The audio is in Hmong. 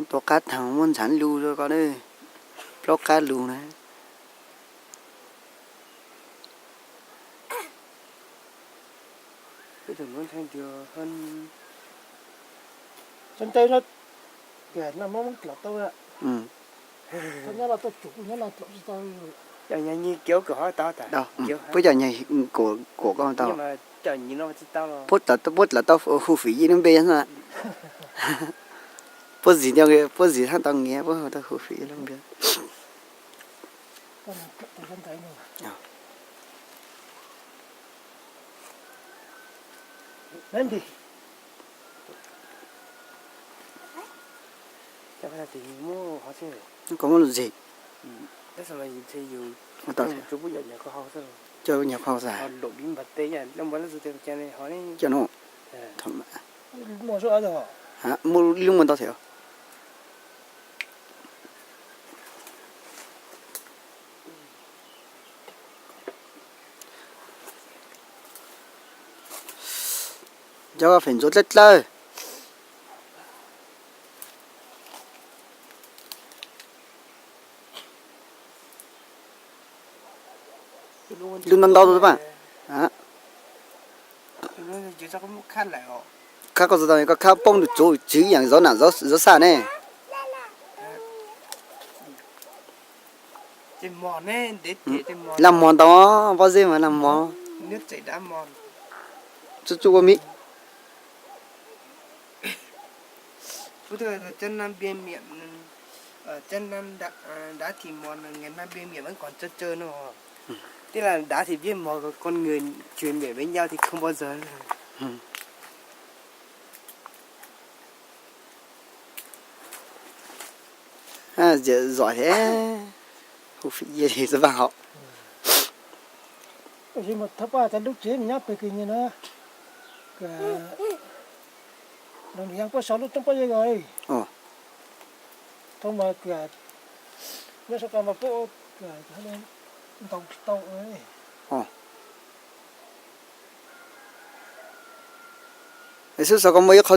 Tua qab thaum muaj ntshav lug rau koj, plaub qab lug na. Puab cov nyag kuam koj tau. Puab dlaws tau hu fim yij lub npe xwb. Puab zim, puab zim hab tau nyiav, puab tau hu fim yij lub npe. Koj muab lus ntseg. Coj nyag qhau xwb. Coj no. Muaj lub muag ntau thiab. Cov feem ntxuav dlawb dlawb. Lub ntau ntau tus mas. Khab koj txog tau koj khab poob nws tsuv tswv yees zov nam zov xaj ne. Laj mog ntau, pob zeb mas laj mog. Tsuj tsuj ua mi. Tij laug dav thim peb mog, con người truyền miệng với nhau thì không bao giờ. Zom thiab, hu fim yij li xwb vaj hauv. Thab paj tas lub tsev nyob pem kws nyias na, nws yeej puab sau lub roob pob zeb os. Thoob mas nyob sau qa mas puab ntaus tsis tau. Xub xav koj muaj ib